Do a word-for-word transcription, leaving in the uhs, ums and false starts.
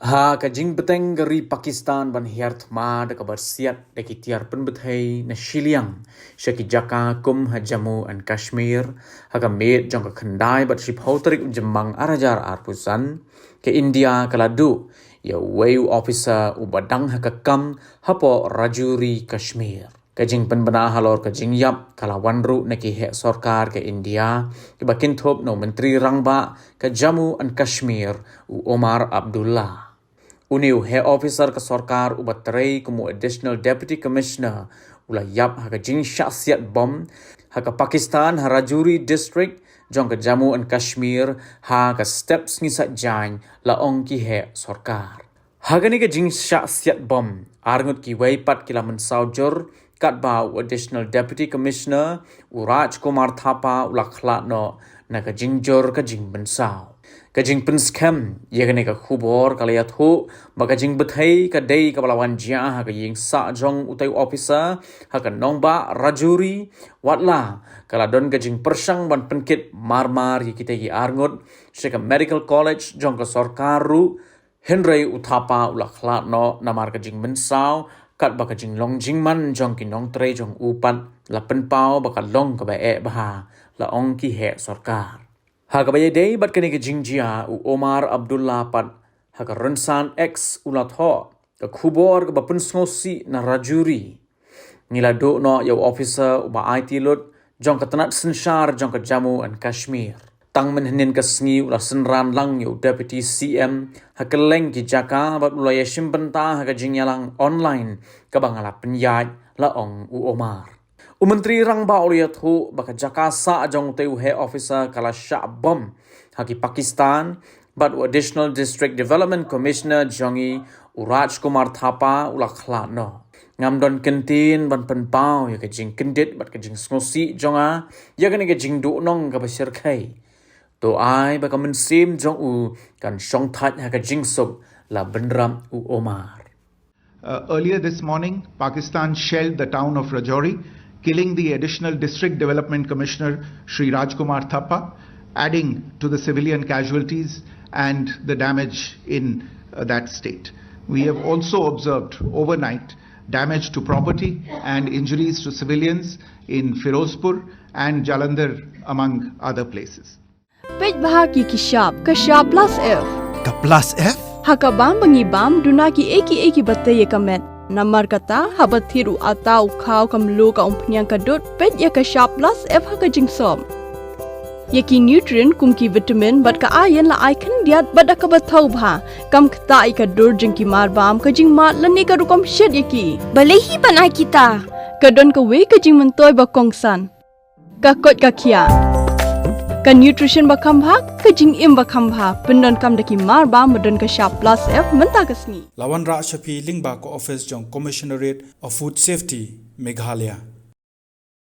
Ha ka jingbteng ka ri Pakistan ban hiar thma da ka barsiat da ki tiar pynbthei na shiliang sha ki jaka kum ha Jammu and Kashmir, ha ka miet jong ka khyndai bad shiphew tarik u Jymmang ar hajar arphew san, ka India ka la duh ïa uwei u officer uba dang ha ka kam hapoh Rajouri, Kashmir. Ka jingpynbna halor ka jingïap ka la wan ruh na ki heh sorkar ka India, kiba kynthup na u Myntri Rangbah ka Jammu and Kashmir, u Omar Abdullah. Une u heh officer ka sorkar uba trei kum u Additional Deputy Commissioner u la ïap ha ka jingshah siat bom ha ka Pakistan, ha Rajouri District jong ka Jammu and Kashmir, ha ka step Sngi Saitjaiñ, la ong ki heh sorkar. Ha kane ka jingshah siat bom, arngut kiwei pat ki la mynsaw jur, katba u Additional Deputy Commissioner, u Raj Kumar Thapa, u la khlad noh na ka jingjur ka jingmynsaw. Ka jingpynskhem ïa kane ka khubor ka la ïathuh ba ka jingbthei ka dei kaba la wan jia ha ka ïing sah jong utei u officer ha ka nongbah Rajouri, watla ka la don ka jingpyrshang ban pynkit marmar ïa kitei ki arngut sha ka Medical College jong ka sorkar ruh, hynrei u Thapa u la khlad noh namar ka jingmynsaw, katba ka jinglong jingman jong ki nongtrei jong u pat la pynpaw ba ka long kaba eh bha, la ong ki heh sorkar. Ha kaba ïadei bad kane ka jingjia, u Omar Abdullah pat, ha ka rynsan X u la thoh ka khubor kaba pynsngewsih na Rajouri: Ngi la duh noh ïa u officer uba aiti lut jong ka tnat synshar jong ka Jammu and Kashmir. Tang mynhynnin ka sngi u la synran lang ïa u Deputy C M ha kylleng ki jaka bad u la ïashim bynta ha ka jingïalang online kaba nga la pynïaid, la ong u Omar. U Myntri Rangbah u la ïathuh ba ka jaka sah jong utei u heh officer ka la shah bom ha ki Pakistan, bad u Additional District Development Commissioner jong ngi, u Raj Kumar Thapa, u la khlad noh. Ngam don kyntien ban pynpaw ïa ka jingkyndit bad ka jingsngewsih jong nga ïa kane ka jingduhnong kaba shyrkhei. To ai ba ka mynsiem jong u kan shongthait ha ka jingsuk, la bynrap u Omar. Uh, earlier this morning, Pakistan shelled the town of Rajouri, killing the Additional District Development Commissioner Shri Rajkumar Thappa, adding to the civilian casualties and the damage in uh, that state. We have also observed overnight damage to property and injuries to civilians in Firozpur and Jalandhar, among other places. Peit bha ki ki shap, ka shap plus F. Ka plus F? Ha ka bam ba ngi bam, duna ki ei ki ei kiba tei ïa ka met. Namar kata, haba thied u ata, u khaw, ka mluh, ka umphniang, ka dud, peit ïa ka shap plus F ha ka jingsop. Ïa ki nutrient kum ki vitamin bad ka iron la ai khyndiat bad da kaba thaw bha. Kam ktah ïa ka dur jong ki mar bam, ka jingmad lane ka rukom shet ïa ki. Balei hi ban ai kita? Ka don kawei ka jingmyntoi ba kongsan. Ka koit ka khiah. Ka nutrition ba kham bha, ka jingim ba kham bha. Pyndonkam da ki mar bam ba don ka shap plus F mynta ka sngi. La wanrah sha phi lyngba ka office jong Commissionerate of Food Safety, Meghalaya.